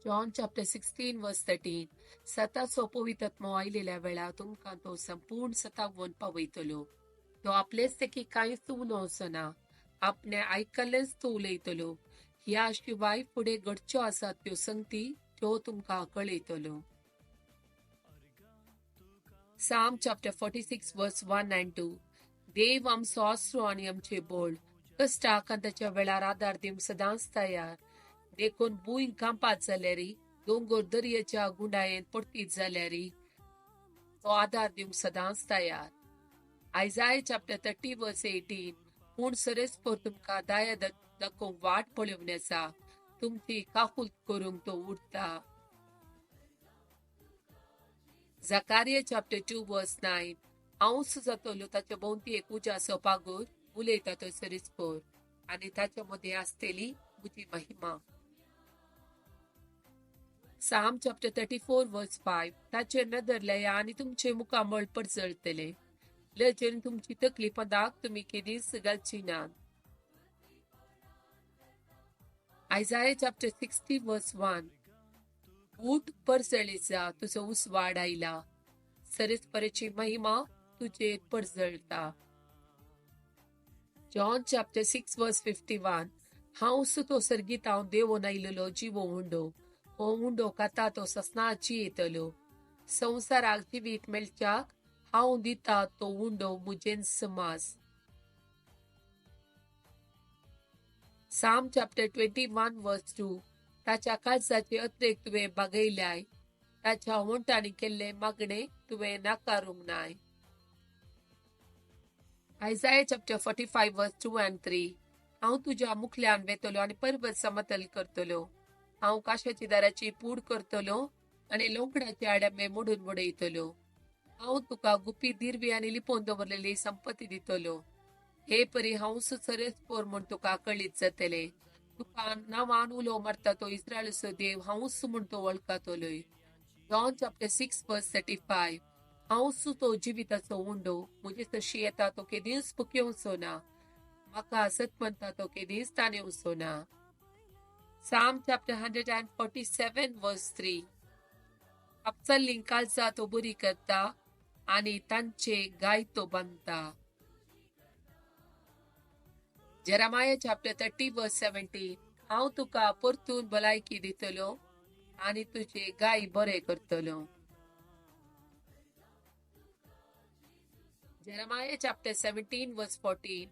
John chapter 16 verse 13. सताचो पवित्र आयलेल्या वेळा तुमकां तो संपूर्ण सतावन पावयतलो. तो आपलेच तेकी कांयच उलोवचो ना, आपणे आयकल्लेंच तो उलयतलो. ह्या शिवाय फुडें घडच्यो आसात त्यो संगती त्यो तुमकां कळयतलो. Psalm chapter 46 verse 1 and 2. देव आमचो आसरो आनी आमचे बोळ, कश्टाक आनी ताच्या वेळार आदार दिवंक सदांच तयार. देखून भूंय कांपात जाल्यारी, दोंगर दर्याच्या गुंडायेन पडतीत जाल्यारी, तो आदार दिवंक सदांच तयार. Isaiah chapter 30 verse 18. पूण सरेस्पोर तुमकां दया दाखोवंक वाट पळोवन आसा, तुमची काकूत करूंक तो उरता. Zechariah chapter 2 verse 9. हांवच जातलो ताच्या भोंवती एक उज्याचो पागोर, उलयता तो सरेस्पोर, आनी ताच्या मदें आसतली म्हजी महिमा. Psalm chapter 34 verse 5. ताचेर नदर लाया आनी तुमचे मुखामळ परजळतले. लजेन तुमची तकली पदाक तुमी केदीच घालची नात. Isaiah chapter 60 verse 1. ऊठ परजळीत जा, तुजो उजवाड आयला, सरेस्पराची महिमा तुजेर परजळता. John chapter 6 verse 51. हांव सुतो सर्गीत हांव देवोन आयलेलो जिवो उंडो, हो उंडो खाता तो ससनाची येतलो. संवसाराक जिवीत मेळच्याक हांव दिता तो उंडो मुजेन समाज. Psalm chapter 21 verse 2. ताच्या काळजाचे अत्रेक तुवें बागयल्याय, ताच्या वंटांनी केल्ले मागणे तुवें नाकारूंक नाय. Isaiah chapter 45 verse 2 and 3. हांव तुज्या मुखल्यान वेतलो आनी पर्वत समतल करतलो. हांव काशाची दाराची पूड करतलो आनी लोकडाचे आडामे मोडून उडयतलो. हांव तुका गुपी दिरवी आनी लिपोवन दवरलेली संपत्ती दितलो. हे परी हांव सरेस्पोर म्हूण तुका कळीत जातले. तुका नांवान उलो मारता तो इस्रायलाचो देव हांवूच म्हूण तो वळखतलोय. John chapter 6 verse 35. हांवूच तो जिविताचो उंडो, म्हजे तशी येता तो केदींच भुकेवचो ना, म्हाका सत म्हणटा तो केदींच ताणेवचो ना. Psalm chapter 147 verse 3. आपचल्ली काळजा तो बरी करता आनी तांचे गाय तो बांदता. Jeremiah chapter 30 verse 17. हांव तुका परतून भलायकी दितलो आनी तुजे गाय बरे करतलो. Jeremiah chapter 17 verse 14.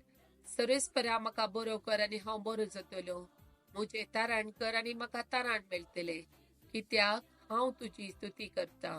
सरेस्परा म्हाका बरो कर आनी हांव बरो जातलो, म्हजें तारण कर आनी म्हाका तारण मेळटलें, कित्याक हांव तुजी स्तुती करता.